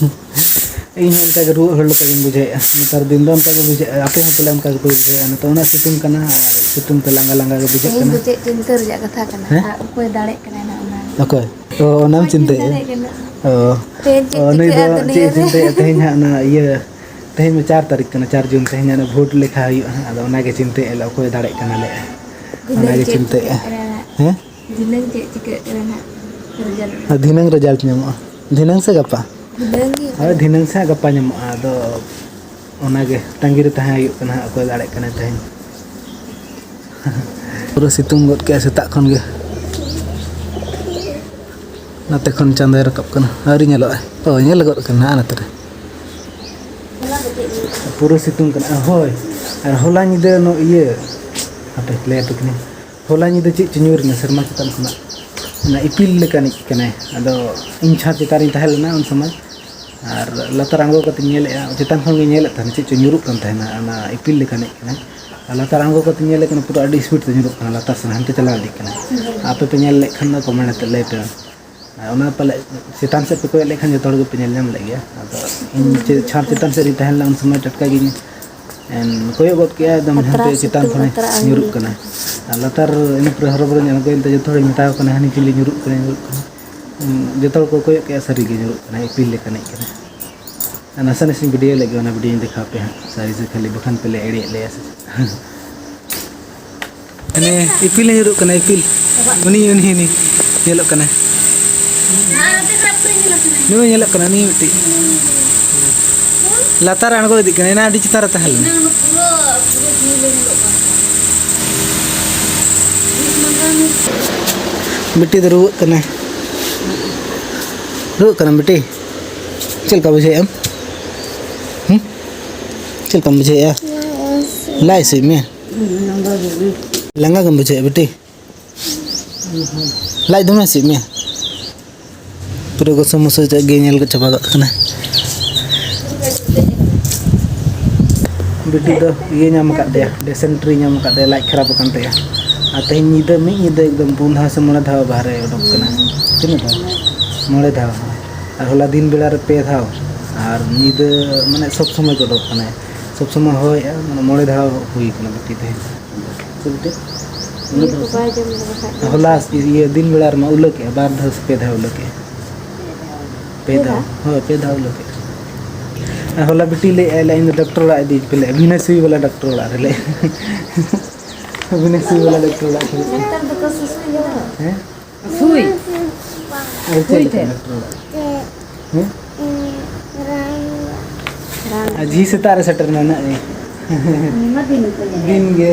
ᱤᱧ ᱦᱚᱸ ᱚᱱᱠᱟ ᱜᱮ ᱨᱩᱣᱟᱹᱜ ᱦᱚᱲ ᱞᱮᱠᱟ ᱜᱤᱧ ᱵᱩᱡᱷᱟᱹᱣᱮᱫᱼᱟ᱾ ᱱᱮᱛᱟᱨ ᱫᱤᱱ ᱫᱚ ᱚᱱᱠᱟ ᱜᱮ ᱵᱩᱡᱷᱟᱹᱜᱼᱟ᱾ ᱟᱯᱮ ᱦᱚᱸ ᱯᱟᱞᱮ ᱚᱱᱠᱟ ᱜᱮᱯᱮ ᱵᱩᱡᱷᱟᱹᱣᱮᱫᱼᱟ᱾ ᱱᱤᱛᱚᱜ ᱩᱱᱟᱹᱜ ᱥᱤᱛᱩᱝ ᱠᱟᱱᱟ ᱟᱨ ᱥᱤᱛᱩᱝ ᱛᱮ ᱞᱟᱸᱜᱟ ᱞᱟᱸᱜᱟ ᱜᱮ ᱵᱩᱡᱷᱟᱹᱜ ᱛᱮᱦᱮᱧ ᱠᱟᱱᱟ᱾ ᱫᱚ ᱪᱮᱫ ᱪᱤᱱᱛᱟᱹ ᱨᱮᱭᱟᱜ ᱠᱟᱛᱷᱟ ᱠᱟᱱᱟ? ᱦᱮᱸ? ᱟᱨ ᱚᱠᱚᱭ ᱫᱟᱲᱮᱜ ᱠᱟᱱᱟᱭ ᱱᱟᱜ ᱚᱱᱟ? ᱚᱠᱚᱭ? ᱚ, ᱚᱱᱟᱢ ᱚᱠᱚᱭ ᱪᱤᱱᱛᱟᱹᱭᱮᱫᱼᱟ? ᱫᱟᱲᱮᱜ ᱠᱟᱱᱟ? ᱚ᱾ ᱛᱮᱦᱮᱧ ᱪᱮᱫ ᱚ, ᱱᱩᱭ ᱪᱤᱠᱟᱹᱜᱼᱟ ᱫᱚ ᱪᱮᱫ ᱮ ᱫᱩᱱᱤᱭᱟᱹ ᱨᱮ? ᱪᱤᱱᱛᱟᱹᱭᱮᱫᱼᱟ ᱛᱮᱦᱮᱧ ᱦᱟᱸᱜ ᱚᱱᱟ ᱤᱭᱟᱹ, ᱛᱮᱦᱮᱧ ᱢᱟ ᱪᱟᱨ ᱛᱟᱹᱨᱤᱠᱷ ᱠᱟᱱᱟ, ᱪᱟᱨ ᱡᱩᱱ, ᱛᱮᱦᱮᱧ ᱦᱟᱸᱜ ᱚᱱᱟ ᱵᱷᱳᱴ ᱞᱮᱠᱷᱟ ᱦᱩᱭᱩᱜᱼᱟ ᱦᱟᱸᱜ, ᱟᱫᱚ ᱚᱱᱟᱜᱮ ᱪᱤᱱᱛᱟᱹᱭᱮᱫᱼᱟ ᱞᱮ ᱚᱠᱚᱭ ᱫᱟᱲᱮᱜ ᱠᱟᱱᱟ ᱞᱮ᱾ ᱫᱷᱤᱱᱟᱹᱝ ᱚᱱᱟᱜᱮ ᱪᱮᱫ ᱪᱤᱱᱛᱟᱹᱭᱮᱫᱼᱟ᱾ ᱪᱤᱠᱟᱹᱜ ᱠᱟᱱᱟ ᱱᱟᱜ? ᱦᱮᱸ? ᱫᱷᱤᱱᱟᱹᱝ ᱪᱮᱫ ᱪᱤᱠᱟᱹᱜ ᱠᱟᱱᱟ ᱱᱟᱜ? ᱨᱮᱡᱟᱞᱴ? ᱟᱨ ᱫᱷᱤᱱᱟᱹᱝ ᱨᱮᱡᱟᱞᱴ ᱧᱟᱢᱚᱜᱼᱟ᱾ ᱫᱷᱤᱱᱟᱹᱝ ᱥᱮ ᱜᱟᱯᱟ? ᱫᱷᱤᱱᱟᱹᱝ ᱜᱮ ᱦᱳᱭ, ᱯᱟᱞᱮ᱾ ᱫᱷᱤᱱᱟᱹᱝ ᱥᱮ ᱦᱟᱸᱜ ᱜᱟᱯᱟ ᱧᱟᱢᱚᱜᱼᱟ᱾ ᱟᱫᱚ ᱚᱱᱟᱜᱮ ᱛᱟᱺᱜᱤ ᱨᱮ ᱛᱟᱦᱮᱸ ᱦᱩᱭᱩᱜ ᱠᱟᱱᱟ ᱦᱟᱸᱜ, ᱚᱠᱚᱭ ᱫᱟᱲᱮᱜ ᱠᱟᱱᱟᱭ ᱛᱮᱦᱮᱧ᱾ ᱯᱩᱨᱟᱹ ᱥᱤᱛᱩᱝ ᱜᱚᱫ ᱠᱮᱜᱼᱟᱭ ᱥᱮᱛᱟᱜ ᱠᱷᱚᱱ ᱜᱮ᱾ ᱱᱚᱛᱮ ᱠᱷᱚᱱ ᱪᱟᱸᱫᱚᱭ ᱨᱟᱠᱟᱵ ᱠᱟᱱᱟ, ᱟᱹᱣᱨᱤ ᱧᱮᱞᱚᱜᱼᱟᱭ᱾ ᱚ, ᱧᱮᱞ ᱜᱚᱫ ᱠᱟᱱᱟ ᱱᱟᱜ ᱱᱚᱛᱮ ᱨᱮ᱾ ᱯᱩᱨᱟᱹ ᱥᱤᱛᱩᱝ ᱠᱟᱱᱟ᱾ ᱦᱳᱭ, ᱟᱨ ᱦᱚᱞᱟ ᱧᱤᱫᱟᱹ ᱱᱚ ᱤᱭᱟᱹ ᱦᱟᱯᱮ ᱞᱟᱹᱭ ᱟᱯᱮ ᱠᱟᱹᱱᱟᱹᱧ᱾ ᱦᱚᱞᱟ ᱧᱤᱫᱟᱹ ᱪᱮᱫ ᱪᱚ ᱧᱩᱨ ᱮᱱᱟ ᱥᱮᱨᱢᱟ ᱪᱮᱛᱟᱱ ᱠᱷᱚᱱᱟᱜ, ᱚᱱᱟ ᱤᱯᱤᱞ ᱞᱮᱠᱟᱱᱤᱡ ᱠᱟᱱᱟᱭ᱾ ᱟᱫᱚ ᱤᱧ ᱪᱷᱟᱸᱫᱽ ᱪᱮᱛᱟᱱ ᱨᱤᱧ ᱛᱟᱦᱮᱸ ᱞᱮᱱᱟ ᱩᱱ ᱥᱚᱢᱚᱭ, ᱟᱨ ᱞᱟᱛᱟᱨ ᱟᱬᱜᱚ ᱠᱟᱛᱮᱧ ᱧᱮᱞᱮᱫᱼᱟ, ᱪᱮᱛᱟᱱ ᱠᱷᱚᱱ ᱜᱮ ᱧᱮᱞᱮᱫ ᱛᱟᱦᱮᱱᱟ ᱪᱮᱫ ᱪᱚ ᱧᱩᱨᱩᱜ ᱠᱟᱱ ᱛᱟᱦᱮᱱᱟ, ᱚᱱᱟ ᱤᱯᱤᱞ ᱞᱮᱠᱟᱱᱤᱡ ᱠᱟᱱᱟᱭ᱾ ᱟᱨ ᱞᱟᱛᱟᱨ ᱟᱬᱜᱚ ᱠᱟᱛᱮᱧ ᱧᱮᱞᱮᱫ ᱠᱟᱱᱟ ᱯᱩᱨᱟᱹ ᱟᱹᱰᱤ ᱥᱯᱤᱰ ᱛᱮ ᱧᱩᱨᱩᱜ ᱠᱟᱱᱟ, ᱞᱟᱛᱟᱨ ᱥᱮᱱ ᱦᱟᱱᱛᱮ ᱪᱟᱞᱟᱣ ᱤᱫᱤᱜ ᱠᱟᱱᱟ᱾ ᱟᱯᱮ ᱯᱮ ᱧᱮᱞ ᱞᱮᱫ ᱠᱷᱟᱱ ᱫᱚ ᱠᱚᱢᱮᱱᱴ ᱠᱟᱛᱮ ᱞᱟᱹᱭ ᱯᱮ᱾ ᱟᱨ ᱚᱱᱟ ᱯᱟᱞᱮ ᱪᱮᱛᱟᱱ ᱥᱮᱫ ᱯᱮ ᱠᱚᱭᱚᱜ ᱞᱮᱠᱷᱟᱱ ᱡᱚᱛᱚ ᱦᱚᱲ ᱜᱮᱯᱮ ᱧᱮᱞ ᱧᱟᱢ ᱞᱮᱫ ᱜᱮᱭᱟ᱾ ᱟᱫᱚ ᱤᱧ ᱪᱮ- ᱪᱷᱟᱸᱫᱽ ᱪᱮᱛᱟᱱ ᱥᱮᱫ ᱨᱤᱧ ᱛᱟᱦᱮᱸ ᱞᱮᱱᱟ ᱩᱱ ᱥᱚᱢᱚᱭ ᱴᱟᱴᱠᱟ ᱜᱤᱧ ᱮᱢ, ᱠᱚᱭᱚᱜ ᱜᱚᱫ ᱠᱮᱜᱼᱟ, ᱮᱠᱫᱚᱢ ᱟᱛᱨᱟ ᱦᱟᱱᱛᱮ ᱪᱮᱛᱟᱱ ᱥᱤᱛᱩᱝ ᱠᱷᱚᱱᱮ ᱟᱛᱨᱟ ᱟᱨ ᱧᱩᱨᱩᱜ ᱠᱟᱱᱟ᱾ ᱟᱨ ᱞᱟᱛᱟᱨ ᱤᱱᱟᱹ ᱯᱚᱨᱮ ᱦᱚᱨᱚᱵᱚᱨᱚᱧ ᱟᱬᱜᱚᱭᱮᱱ ᱛᱮ ᱡᱚᱛᱚ ᱦᱚᱲᱤᱧ ᱢᱮᱛᱟᱣ ᱠᱟᱱᱟ, "ᱦᱟᱹᱱᱤ ᱪᱤᱞᱤ ᱧᱩᱨᱩᱜ ᱠᱟᱱᱟ, ᱧᱩᱨᱩᱜ ᱠᱟᱱᱟ?" ᱡᱚᱛᱚ ᱦᱚᱲ ᱠᱚ ᱠᱚᱭᱚᱜ ᱠᱮᱜᱼᱟ, ᱥᱟᱹᱨᱤᱜᱮ ᱧᱩᱨᱩᱜ ᱠᱟᱱᱟ, ᱤᱯᱤᱞ ᱞᱮᱠᱟᱱᱤᱡ ᱠᱟᱱᱟ᱾ ᱟᱨ ᱱᱟᱥᱮ ᱱᱟᱥᱮᱧ ᱵᱷᱤᱰᱤᱭᱳ ᱞᱮᱫ ᱜᱮ, ᱚᱱᱟ ᱵᱷᱤᱰᱤᱭᱳᱧ ᱫᱮᱠᱷᱟᱣ ᱯᱮᱭᱟ ᱦᱟᱸᱜ, ᱥᱟᱹᱨᱤ ᱥᱮ ᱠᱷᱟᱹᱞᱤ, ᱵᱟᱠᱷᱟᱱ ᱯᱮ ᱞᱟᱹᱭᱟ ᱮᱲᱮᱭᱮᱫ ᱞᱮᱭᱟ ᱥᱮ ᱪᱮᱫ᱾ ᱦᱟᱱᱮ ᱤᱯᱤᱞᱮ ᱧᱩᱨᱩᱜ ᱠᱟᱱᱟ, ᱤᱯᱤᱞ᱾ ᱩᱱᱤ, ᱩᱱᱤ, ᱩᱱᱤ ᱧᱮᱞᱚᱜ ᱠᱟᱱᱟ᱾ ᱱᱩᱭ ᱧᱮᱞᱚᱜ ᱠᱟᱱᱟ, ᱩᱱᱤ ᱢᱤᱫᱴᱤᱡ᱾ ᱞᱟᱛᱟᱨ ᱨᱮ ᱟᱬᱜᱚ ᱤᱫᱤᱜ ᱠᱟᱱᱟ, ᱮᱱᱟ ᱟᱹᱰᱤ ᱪᱮᱛᱟᱱ ᱨᱮ ᱛᱟᱦᱮᱸ ᱞᱮᱱᱟ᱾ ᱵᱤᱴᱤ ᱫᱚ ᱨᱩᱣᱟᱹᱜ ᱠᱟᱱᱟᱭ᱾ ᱨᱩᱣᱟᱹᱜ ᱠᱟᱱᱟᱢ ᱵᱤᱴᱤ? ᱪᱮᱫ ᱞᱮᱠᱟ ᱵᱩᱡᱷᱟᱹᱣᱮᱫ ᱟᱢ? ᱦᱩᱸ? ᱪᱮᱫ ᱞᱮᱠᱟᱢ ᱵᱩᱡᱷᱟᱹᱣᱮᱫᱼᱟ? ᱞᱟᱡ ᱦᱟᱹᱥᱩᱭᱮᱫ ᱢᱮᱭᱟ? ᱞᱟᱸᱜᱟ ᱜᱮᱢ ᱵᱩᱡᱷᱟᱹᱣᱮᱫᱼᱟ ᱵᱤᱴᱤ? ᱞᱟᱡ ᱫᱚᱢᱮ ᱦᱟᱹᱥᱩᱭᱮᱫ ᱢᱮᱭᱟ? ᱯᱩᱨᱟᱹ ᱜᱚᱥᱚ ᱢᱚᱥᱚ ᱪᱮᱫ ᱜᱮ ᱧᱮᱞ ᱠᱚ ᱪᱟᱵᱟ ᱠᱟᱜ ᱠᱟᱱᱟ᱾ ᱵᱤᱴᱤ ᱫᱚ ᱤᱭᱟᱹ ᱧᱟᱢ ᱟᱠᱟᱫ ᱛᱟᱭᱟ, ᱰᱤᱥᱮᱱᱴᱨᱤ ᱧᱟᱢ ᱟᱠᱟᱫ ᱛᱟᱭᱟ, ᱞᱟᱡ ᱠᱷᱟᱨᱟᱯ ᱟᱠᱟᱱ ᱛᱟᱭᱟ᱾ ᱟᱨ ᱛᱮᱦᱮᱧ ᱧᱤᱫᱟᱹ, ᱢᱤᱫ ᱧᱤᱫᱟᱹ ᱮᱠᱫᱚᱢ ᱯᱩᱱ ᱫᱷᱟᱣ ᱥᱮ ᱢᱚᱬᱮ ᱫᱷᱟᱣ ᱵᱟᱦᱨᱮ ᱚᱰᱚᱠ ᱠᱟᱱᱟ᱾ ᱛᱤᱱᱟᱹᱜ ᱫᱷᱟᱣ? ᱢᱚᱬᱮ ᱫᱷᱟᱣ, ᱦᱳᱭ᱾ ᱟᱨ ᱦᱚᱞᱟ ᱫᱤᱱ ᱵᱮᱲᱟ ᱨᱮ ᱯᱮ ᱫᱷᱟᱣ, ᱟᱨ ᱧᱤᱫᱟᱹ ᱢᱟᱱᱮ ᱥᱚᱵ ᱥᱚᱢᱚᱭ ᱜᱮ ᱚᱰᱚᱠ ᱠᱟᱱᱟᱭ, ᱥᱚᱵ ᱥᱚᱢᱚᱭ ᱦᱚᱦᱚᱭᱮᱫᱼᱟ, ᱢᱟᱱᱮ ᱢᱚᱬᱮ ᱫᱷᱟᱣ ᱦᱩᱭ ᱠᱟᱱᱟ ᱵᱤᱴᱤ ᱛᱮᱦᱮᱧ᱾ ᱪᱮᱫ ᱵᱤᱴᱤ? ᱤᱭᱟᱹ ᱠᱚ ᱵᱟᱭ ᱡᱚᱢ ᱞᱮᱫᱟ ᱵᱟᱠᱷᱟᱡ ᱫᱚ᱾ ᱦᱚᱞᱟ ᱤᱭᱟᱹ ᱫᱤᱱ ᱵᱮᱲᱟ ᱨᱮᱢᱟ ᱩᱞᱟᱹ ᱠᱮᱜᱼᱟ, ᱵᱟᱨ ᱫᱷᱟᱣ ᱥᱮ ᱯᱮ ᱫᱷᱟᱣ ᱩᱞᱟᱹ ᱠᱮᱜᱼᱟ᱾ ᱯᱮ ᱯᱮ ᱫᱷᱟᱣ? ᱫᱷᱟᱣ? ᱦᱳᱭ, ᱯᱮ ᱫᱷᱟᱣ ᱩᱞᱟᱹ ᱠᱮᱜᱼᱟ᱾ ᱟᱨ ᱦᱚᱞᱟ ᱵᱤᱴᱤ ᱞᱟᱹᱭᱮᱫᱼᱟᱭ, ᱞᱟᱹᱭ, "ᱤᱧ ᱫᱚ ᱰᱟᱠᱛᱚᱨ ᱚᱲᱟᱜ ᱤᱫᱤᱭᱤᱧ ᱯᱮ", ᱞᱟᱹᱭ, ᱵᱷᱤᱱᱟᱹ ᱥᱩᱭ ᱵᱟᱞᱟ ᱰᱟᱠᱛᱚᱨ ᱚᱲᱟᱜ ᱨᱮ, ᱞᱟᱹᱭ᱾ ᱵᱷᱤᱱᱟᱹ ᱥᱩᱭ ᱵᱟᱞᱟ ᱰᱟᱠᱛᱚᱨ ᱚᱲᱟᱜ ᱪᱟᱞᱟᱜ ᱠᱟᱱᱟ᱾ ᱰᱟᱠᱛᱟᱨ ᱫᱚᱠᱚ ᱥᱩᱥᱩᱭ ᱠᱟᱱᱟ᱾ ᱦᱮᱸ? ᱥᱩᱭ? ᱟᱨ ᱪᱮᱫ ᱥᱩᱭ ᱞᱮᱠᱟ ᱛᱮ? ᱰᱟᱠᱛᱚᱨ ᱚᱲᱟᱜ? ᱦᱮᱸ? ᱨᱟᱱ᱾ ᱟᱨ ᱡᱷᱤ ᱥᱮᱛᱟᱜ ᱨᱮ ᱥᱮᱴᱮᱨ ᱢᱮ ᱱᱟᱜ᱾ ᱟᱭᱢᱟ ᱫᱤᱱ ᱠᱷᱚᱱ᱾ ᱫᱤᱱ ᱜᱮ᱾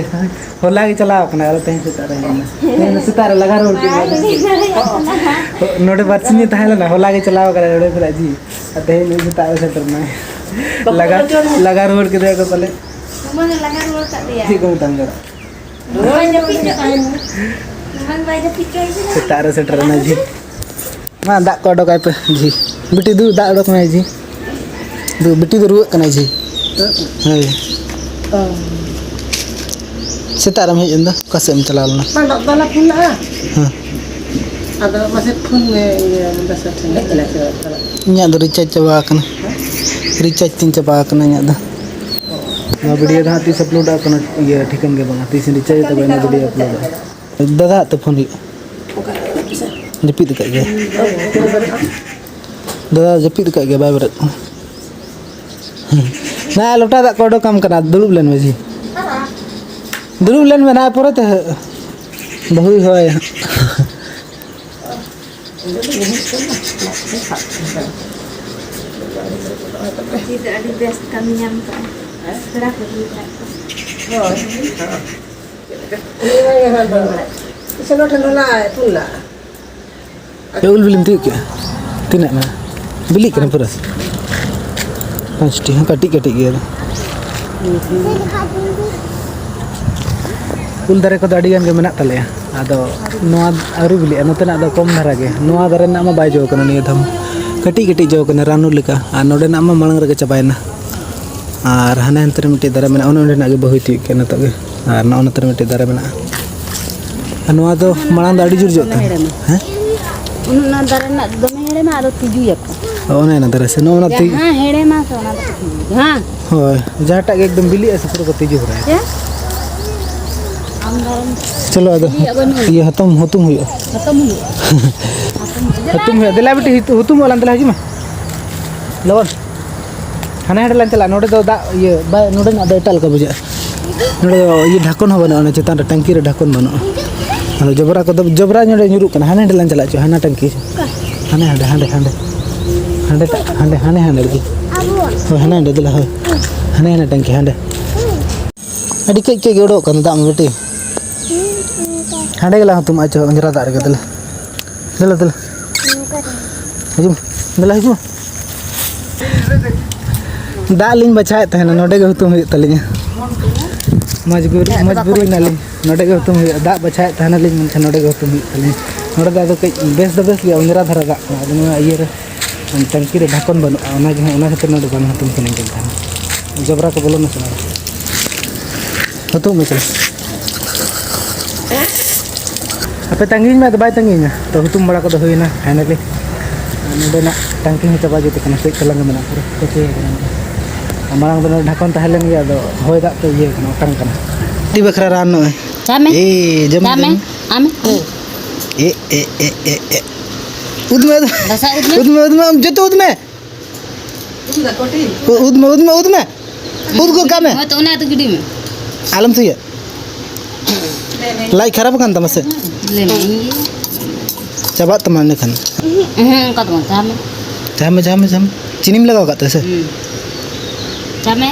ᱦᱚᱞᱟ ᱜᱮ ᱪᱟᱞᱟᱣ ᱠᱟᱱᱟ, ᱟᱨ ᱛᱮᱦᱮᱧ ᱥᱮᱛᱟᱜ ᱨᱮ ᱦᱮᱡ ᱮᱱᱟ᱾ ᱛᱮᱦᱮᱧ ᱫᱚ ᱥᱮᱛᱟᱜ ᱨᱮ ᱞᱟᱜᱟ ᱨᱩᱣᱟᱹᱲ ᱠᱮᱫ ᱢᱮᱭᱟ᱾ ᱵᱟᱭ ᱦᱩᱭ ᱫᱟᱲᱮᱭᱟᱜ ᱠᱟᱱᱟ᱾ ᱱᱚᱰᱮ ᱵᱟᱨ ᱥᱤᱧ ᱮ ᱛᱟᱦᱮᱸ ᱞᱮᱱᱟ, ᱦᱚᱞᱟ ᱜᱮ ᱪᱟᱞᱟᱣ ᱠᱟᱱᱟ ᱱᱚᱰᱮ ᱠᱷᱚᱱᱟᱜ ᱡᱷᱤ᱾ ᱟᱨ ᱛᱮᱦᱮᱧ ᱫᱚ ᱥᱮᱛᱟᱜ ᱨᱮ ᱥᱮᱴᱮᱨ ᱮᱱᱟᱭ᱾ ᱞᱟᱜᱟ, ᱞᱟᱜᱟ ᱨᱩᱣᱟᱹᱲ ᱠᱮᱫᱮᱭᱟ ᱠᱚ ᱯᱟᱞᱮ᱾ ᱢᱟᱢᱟ ᱫᱚ ᱞᱟᱜᱟ ᱨᱩᱣᱟᱹᱲ ᱠᱟᱫ ᱞᱮᱭᱟ᱾ ᱪᱮᱫ ᱠᱚ ᱢᱮᱛᱟᱢ ᱠᱟᱱᱟ? ᱢᱟᱢᱟ ᱵᱟᱭ ᱡᱟᱹᱯᱤᱫ ᱠᱟᱜ ᱠᱟᱱᱟ᱾ ᱢᱟᱢᱟ ᱵᱟᱭ ᱡᱟᱹᱯᱤᱫ ᱠᱟᱜ ᱠᱟᱱᱟ᱾ ᱥᱮᱛᱟᱜ ᱨᱮ ᱥᱮᱴᱮᱨ ᱮᱱᱟ ᱡᱷᱤ᱾ ᱢᱟ, ᱫᱟᱜ ᱠᱚ ᱚᱰᱚᱠᱟᱭ ᱯᱮ ᱡᱷᱤ᱾ ᱵᱤᱴᱤ, ᱫᱩ, ᱫᱟᱜ ᱚᱰᱚᱠ ᱢᱮ ᱡᱷᱤ᱾ ᱫᱩ, ᱵᱤᱴᱤ ᱫᱚ ᱨᱩᱣᱟᱹᱜ ᱠᱟᱱᱟᱭ ᱡᱷᱤ᱾ ᱦᱳᱭ᱾ ᱥᱮᱛᱟᱜ ᱨᱮᱢ ᱦᱮᱡ ᱮᱱ ᱫᱚ, ᱚᱠᱟ ᱥᱮᱫ ᱮᱢ ᱪᱟᱞᱟᱣ ᱞᱮᱱᱟ? ᱵᱟᱝ, ᱵᱟᱵᱟ ᱞᱮ ᱯᱷᱳᱱ ᱞᱮᱫᱼᱟ᱾ ᱦᱮᱸ᱾ ᱟᱫᱚ ᱢᱟᱥᱮ ᱯᱷᱳᱱ ᱢᱮ, ᱤᱭᱟᱹ, ᱵᱮᱥ ᱴᱷᱮᱱ ᱦᱮᱡ ᱮᱱᱟ ᱥᱮ ᱵᱟᱝ? ᱤᱧᱟᱹᱜ ᱫᱚ ᱨᱤᱪᱟᱨᱡᱽ ᱪᱟᱵᱟ ᱟᱠᱟᱱᱟ᱾ ᱨᱤᱪᱟᱨᱡᱽ ᱛᱤᱧ ᱪᱟᱵᱟ ᱟᱠᱟᱱᱟ ᱤᱧᱟᱹᱜ ᱫᱚ᱾ ᱱᱚᱣᱟ ᱵᱷᱤᱰᱤᱭᱳ ᱫᱚ ᱦᱟᱸᱜ ᱛᱤᱥ ᱟᱯᱞᱳᱰᱚᱜ ᱠᱟᱱᱟ, ᱤᱭᱟᱹ, ᱴᱷᱤᱠᱟᱹᱱ ᱜᱮ ᱵᱟᱝᱟ᱾ ᱛᱤᱥ ᱨᱤᱪᱟᱨᱡᱽ ᱛᱟᱵᱚ ᱤᱱᱟᱹ ᱵᱷᱤᱰᱤᱭᱳ ᱟᱯᱞᱳᱰᱚᱜᱼᱟ᱾ ᱫᱟᱫᱟ ᱦᱟᱸᱜ ᱛᱮ ᱯᱷᱳᱱ ᱦᱩᱭᱩᱜᱼᱟ᱾ ᱡᱟᱹᱯᱤᱫ ᱟᱠᱟᱫ ᱜᱮᱭᱟᱭ᱾ ᱫᱟᱫᱟ ᱡᱟᱹᱯᱤᱫ ᱟᱠᱟᱫ ᱜᱮᱭᱟᱭ, ᱵᱟᱭ ᱵᱮᱨᱮᱫ ᱠᱟᱱᱟ᱾ ᱦᱮᱸ᱾ ᱱᱟ, ᱞᱚᱴᱟ ᱫᱟᱜ ᱠᱚ ᱚᱰᱚᱠᱟᱢ ᱠᱟᱱᱟ, ᱫᱩᱲᱩᱵ ᱞᱮᱱ ᱢᱮ ᱡᱷᱤ᱾ ᱫᱩᱲᱩᱵ ᱞᱮᱱ ᱢᱮ, ᱱᱟ, ᱯᱚᱨᱮᱛᱮ ᱦᱟᱸᱜ᱾ ᱵᱟᱹᱦᱩᱭ ᱦᱚᱦᱚᱭᱟ ᱦᱟᱸᱜ᱾ ᱡᱷᱤ ᱫᱚ ᱟᱹᱰᱤ ᱵᱮᱥ ᱠᱟᱹᱢᱤ ᱧᱟᱢ ᱠᱟᱜᱼᱟ᱾ ᱯᱮᱲᱟ ᱠᱚ ᱦᱩᱭ ᱠᱟᱜ ᱠᱚᱣᱟ᱾ ᱦᱳᱭ᱾ ᱤᱥᱤᱱ ᱴᱷᱮᱱ ᱫᱚ ᱱᱟ ᱮᱛᱩᱞ ᱞᱟ᱾ ᱮ, ᱩᱞ ᱵᱤᱞᱤᱢ ᱛᱤᱭᱳᱜ ᱠᱮᱜᱼᱟ? ᱛᱤᱱᱟᱹᱜ ᱢᱮᱱᱟᱜᱼᱟ? ᱵᱤᱞᱤᱜ ᱠᱟᱱᱟ ᱯᱩᱨᱟᱹ? ᱯᱟᱸᱪᱴᱤ ᱦᱚᱸ ᱠᱟᱹᱴᱤᱡ ᱠᱟᱹᱴᱤᱡ ᱜᱮᱭᱟ᱾ ᱩᱞ ᱫᱟᱨᱮ ᱠᱚᱫᱚ ᱟᱹᱰᱤ ᱜᱟᱱ ᱜᱮ ᱢᱮᱱᱟᱜ ᱛᱟᱞᱮᱭᱟ᱾ ᱟᱫᱚ ᱱᱚᱣᱟ ᱟᱹᱣᱨᱤ ᱵᱤᱞᱤᱜᱼᱟ, ᱱᱚᱛᱮᱱᱟᱜ ᱫᱚ ᱠᱚᱢ ᱫᱷᱟᱨᱟ ᱜᱮ᱾ ᱱᱚᱣᱟ ᱫᱟᱨᱮ ᱨᱮᱱᱟᱜ ᱢᱟ ᱵᱟᱭ ᱡᱚ ᱠᱟᱱᱟ ᱱᱤᱭᱟᱹ ᱫᱷᱟᱣ᱾ ᱠᱟᱹᱴᱤᱡ ᱠᱟᱹᱴᱤᱡ ᱡᱚ ᱠᱟᱱᱟ, ᱨᱟᱱᱩ ᱞᱮᱠᱟ᱾ ᱟᱨ ᱱᱚᱰᱮᱱᱟᱜ ᱢᱟ ᱢᱟᱲᱟᱝ ᱨᱮᱜᱮ ᱪᱟᱵᱟᱭᱮᱱᱟ᱾ ᱟᱨ ᱦᱟᱱᱮ ᱦᱟᱱᱛᱮ ᱨᱮ ᱢᱤᱫᱴᱮᱡ ᱫᱟᱨᱮ ᱢᱮᱱᱟᱜᱼᱟ, ᱚᱱᱮ ᱚᱸᱰᱮᱱᱟᱜ ᱜᱮ ᱵᱟᱹᱦᱩᱭ ᱛᱤᱭᱳᱜ ᱠᱮᱫ ᱱᱤᱛᱚᱜ ᱜᱮ᱾ ᱟᱨ ᱱᱚᱜᱼᱚ ᱱᱚᱛᱮ ᱨᱮ ᱢᱤᱫᱴᱮᱡ ᱫᱟᱨᱮ ᱢᱮᱱᱟᱜᱼᱟ᱾ ᱟᱨ ᱱᱚᱣᱟ ᱫᱚ ᱢᱟᱲᱟᱝ ᱫᱚ ᱟᱹᱰᱤ ᱡᱳᱨ ᱡᱚᱜ ᱛᱟᱦᱮᱸᱫ᱾ ᱦᱮᱸ? ᱚᱱᱟ ᱫᱟᱨᱮ ᱨᱮᱱᱟᱜ ᱫᱚᱢᱮ ᱦᱮᱲᱮᱢᱟ, ᱟᱫᱚ ᱛᱤᱡᱩᱭᱟᱠᱚ᱾ ᱚ, ᱚᱱᱮ ᱚᱱᱟ ᱫᱟᱨᱮ ᱥᱮ, ᱱᱚᱜᱼᱚ ᱱᱟ ᱛᱤᱡᱩ᱾ ᱡᱟᱦᱟᱸ ᱦᱮᱲᱮᱢᱟ ᱥᱮ, ᱚᱱᱟ ᱫᱚᱠᱚ ᱛᱤᱡᱩᱭᱟ᱾ ᱦᱮᱸ? ᱦᱳᱭ, ᱡᱟᱦᱟᱸᱴᱟᱜ ᱜᱮ ᱮᱠᱫᱚᱢ ᱵᱤᱞᱤᱜᱼᱟ ᱥᱮ, ᱯᱩᱨᱟᱹ ᱠᱚ ᱛᱤᱡᱩ ᱦᱚᱨᱟᱭᱟ᱾ ᱪᱮᱫ? ᱟᱢ ᱫᱚ ᱪᱚᱞᱚ, ᱟᱫᱚ ᱤᱭᱟᱹ ᱵᱟᱹᱱᱩᱜᱼᱟ᱾ ᱤᱭᱟᱹ ᱦᱟᱛᱚᱢ ᱦᱩᱛᱩᱢ ᱦᱩᱭᱩᱜᱼᱟ᱾ ᱦᱟᱛᱚᱢ ᱦᱩᱭᱩᱜᱼᱟ᱾ ᱦᱩᱛᱩᱢ ᱦᱩᱭᱩᱜᱼᱟ᱾ ᱫᱮᱞᱟ ᱵᱤᱴᱤ, ᱦᱩᱛᱩ-, ᱦᱩᱛᱩᱢᱚᱜ ᱞᱟᱝ, ᱫᱮᱞᱟ ᱦᱤᱡᱩᱜ ᱢᱮ᱾ ᱞᱚᱜᱚᱱ᱾ ᱦᱟᱱᱮ ᱦᱟᱸᱰᱮ ᱞᱟᱝ ᱪᱟᱞᱟᱜᱼᱟ, ᱱᱚᱰᱮ ᱫᱚ ᱫᱟᱜ ᱤᱭᱟᱹ ᱵᱟᱭ, ᱱᱚᱰᱮᱱᱟᱜ ᱫᱚ ᱮᱴᱟᱜ ᱞᱮᱠᱟ ᱵᱩᱡᱷᱟᱹᱜᱼᱟ᱾ ᱱᱚᱰᱮ ᱫᱚ ᱤᱭᱟᱹ ᱰᱷᱟᱠᱚᱱ ᱦᱚᱸ ᱵᱟᱹᱱᱩᱜᱼᱟ, ᱚᱱᱟ ᱪᱮᱛᱟᱱ ᱨᱮ ᱴᱟᱝᱠᱤ ᱨᱮ ᱰᱷᱟᱠᱚᱱ ᱵᱟᱹᱱᱩᱜᱼᱟ᱾ ᱟᱫᱚ ᱡᱚᱵᱽᱨᱟ ᱠᱚᱫᱚ, ᱡᱚᱵᱽᱨᱟ ᱱᱚᱰᱮ ᱧᱩᱨᱩᱜ ᱠᱟᱱᱟ, ᱦᱟᱱᱮ ᱦᱟᱸᱰᱮ ᱞᱟᱝ ᱪᱟᱞᱟᱜ ᱪᱚ, ᱦᱟᱱᱟ ᱴᱟᱝᱠᱤ᱾ ᱦᱟᱱᱮ ᱦᱟᱸᱰᱮ, ᱦᱟᱸᱰᱮ, ᱦᱟᱸᱰᱮ᱾ ᱦᱟᱸᱰᱮ ᱴᱟᱜ, ᱦᱟᱸᱰᱮ, ᱦᱟᱱᱮ ᱦᱟᱸᱰᱮ ᱨᱮᱜᱮ᱾ ᱦᱳᱭ, ᱦᱟᱱᱮ ᱦᱟᱸᱰᱮ ᱫᱮᱞᱟ, ᱦᱳᱭ᱾ ᱦᱟᱱᱮ ᱦᱟᱱᱮ ᱴᱟᱝᱠᱤ, ᱦᱟᱸᱰᱮ᱾ ᱟᱹᱰᱤ ᱠᱟᱹᱡ ᱠᱟᱹᱡ ᱜᱮ ᱩᱰᱩᱠᱚᱜ ᱠᱟᱱᱟ ᱫᱟᱜ ᱢᱟ ᱵᱤᱴᱤ᱾ ᱦᱟᱸᱰᱮ ᱜᱮᱞᱟᱝ ᱦᱩᱛᱩᱢᱚᱜᱼᱟ ᱪᱚ, ᱚᱸᱡᱽᱨᱟ ᱫᱟᱜ ᱨᱮᱜᱮ, ᱫᱮᱞᱟ᱾ ᱫᱮᱞᱟ, ᱫᱮᱞᱟ᱾ ᱦᱤᱡᱩᱜ ᱢᱮ᱾ ᱫᱮᱞᱟ, ᱦᱤᱡᱩᱜ ᱢᱮ᱾ ᱫᱟᱜ ᱞᱤᱧ ᱵᱟᱪᱷᱟᱣᱮᱫ ᱛᱟᱦᱮᱱᱟ, ᱱᱚᱰᱮ ᱜᱮ ᱦᱩᱛᱩᱢ ᱦᱩᱭᱩᱜ ᱛᱟᱹᱞᱤᱧᱟ᱾ ᱢᱚᱡᱽᱵᱩᱨᱤ, ᱢᱚᱡᱽᱵᱩᱨᱤ ᱮᱱᱟᱞᱤᱧ, ᱱᱚᱰᱮ ᱜᱮ ᱦᱩᱛᱩᱢ ᱦᱩᱭᱩᱜᱼᱟ᱾ ᱫᱟᱜ ᱵᱟᱪᱷᱟᱣᱮᱫ ᱛᱟᱦᱮᱱᱟᱞᱤᱧ, ᱢᱮᱱᱠᱷᱟᱱ ᱱᱚᱰᱮ ᱜᱮ ᱦᱩᱛᱩᱢ ᱦᱩᱭᱩᱜ ᱛᱟᱹᱞᱤᱧᱟ᱾ ᱱᱚᱰᱮ ᱫᱚ ᱟᱫᱚ ᱠᱟᱹᱡ ᱵᱮᱥ ᱫᱚ ᱵᱮᱥ ᱜᱮᱭᱟ, ᱚᱸᱡᱽᱨᱟ ᱫᱷᱟᱨᱟ ᱫᱟᱜ ᱠᱟᱱᱟ᱾ ᱟᱫᱚ ᱱᱚᱣᱟ ᱤᱭᱟᱹ ᱨᱮ ᱴᱟᱝᱠᱤ ᱨᱮ ᱰᱷᱟᱠᱚᱱ ᱵᱟᱹᱱᱩᱜᱼᱟ, ᱚᱱᱟᱜᱮ ᱦᱟᱸᱜ, ᱚᱱᱟ ᱠᱷᱟᱹᱛᱤᱨ ᱱᱚᱰᱮ ᱵᱟᱝ ᱦᱩᱛᱩᱢ ᱥᱟᱱᱟᱧ ᱠᱟᱱ ᱛᱟᱦᱮᱱᱟ᱾ ᱡᱚᱵᱽᱨᱟ ᱠᱚ ᱵᱚᱞᱚᱱᱟ ᱥᱮ ᱵᱟᱝ? ᱦᱩᱛᱩᱢ ᱢᱮ ᱪᱚ᱾ ᱟᱯᱮ ᱛᱟᱺᱜᱤᱧ ᱢᱮ, ᱟᱫᱚ ᱵᱟᱭ ᱛᱟᱺᱜᱤᱧᱟ᱾ ᱛᱚ, ᱦᱩᱛᱩᱢ ᱵᱟᱲᱟ ᱠᱚᱫᱚ ᱦᱩᱭᱱᱟ finally᱾ ᱱᱚᱰᱮᱱᱟᱜ ᱴᱟᱝᱠᱤ ᱦᱚᱸ ᱪᱟᱵᱟ ᱡᱩᱛ ᱠᱟᱱᱟ, ᱠᱟᱹᱡ ᱛᱟᱞᱟᱝ ᱜᱮ ᱢᱮᱱᱟᱜᱼᱟ, ᱯᱩᱨᱟᱹ ᱠᱚᱪᱮ ᱠᱟᱱᱟ᱾ ᱟᱨ ᱢᱟᱲᱟᱝ ᱫᱚ ᱱᱚᱰᱮ ᱰᱷᱟᱠᱚᱱ ᱛᱟᱦᱮᱸ ᱞᱮᱱ ᱜᱮᱭᱟ, ᱟᱫᱚ ᱦᱚᱭ ᱫᱟᱜ ᱛᱮ ᱤᱭᱟᱹ ᱠᱟᱱᱟ, ᱚᱴᱟᱝ ᱠᱟᱱᱟ᱾ ᱟᱹᱰᱤ ᱵᱟᱠᱷᱨᱟ ᱨᱟᱱ ᱱᱚᱜᱼᱚᱭ᱾ ᱪᱟ ᱢᱮ᱾ ᱮ, ᱡᱚᱢ ᱪᱟ ᱢᱮ᱾ ᱡᱚᱢ᱾ ᱟᱢ᱾ ᱮ, ᱮ, ᱮ, ᱮ, ᱮ᱾ ᱩᱫ ᱢᱮ, ᱩᱫ ᱢᱮ᱾ ᱫᱟᱥᱟ ᱩᱫ ᱢᱮ᱾ ᱩᱫ ᱢᱮ, ᱩᱫ ᱢᱮ, ᱟᱢ ᱡᱚᱛᱚ ᱩᱫ ᱢᱮ᱾ ᱩᱫ ᱢᱮ, ᱩᱫ ᱢᱮ, ᱩᱫ ᱢᱮ᱾ ᱩᱫ ᱜᱚᱫ ᱠᱟᱜ ᱢᱮ᱾ ᱦᱳᱭ ᱛᱚ, ᱚᱱᱟ ᱫᱚ ᱜᱤᱰᱤ ᱢᱮ᱾ ᱟᱞᱚᱢ ᱥᱩᱭᱟ᱾ ᱞᱟᱡ ᱠᱷᱟᱨᱟᱯ ᱟᱠᱟᱱ ᱛᱟᱢᱟ ᱥᱮ? ᱞᱟᱹᱭ ᱢᱮ, ᱤᱧ ᱜᱮ᱾ ᱪᱟᱵᱟᱜ ᱛᱟᱢᱟ ᱤᱱᱟᱹ ᱠᱷᱟᱱ᱾ ᱩᱦᱩᱸ, ᱚᱱᱠᱟ ᱫᱚ ᱵᱟᱝ, ᱪᱟ ᱢᱮ᱾ ᱪᱟ ᱢᱮ, ᱪᱟ ᱢᱮ, ᱪᱟ ᱢᱮ᱾ ᱪᱤᱱᱤᱢ ᱞᱟᱜᱟᱣ ᱠᱟᱜ ᱛᱮ ᱥᱮ? ᱦᱩᱸ᱾ ᱪᱟ ᱢᱮ᱾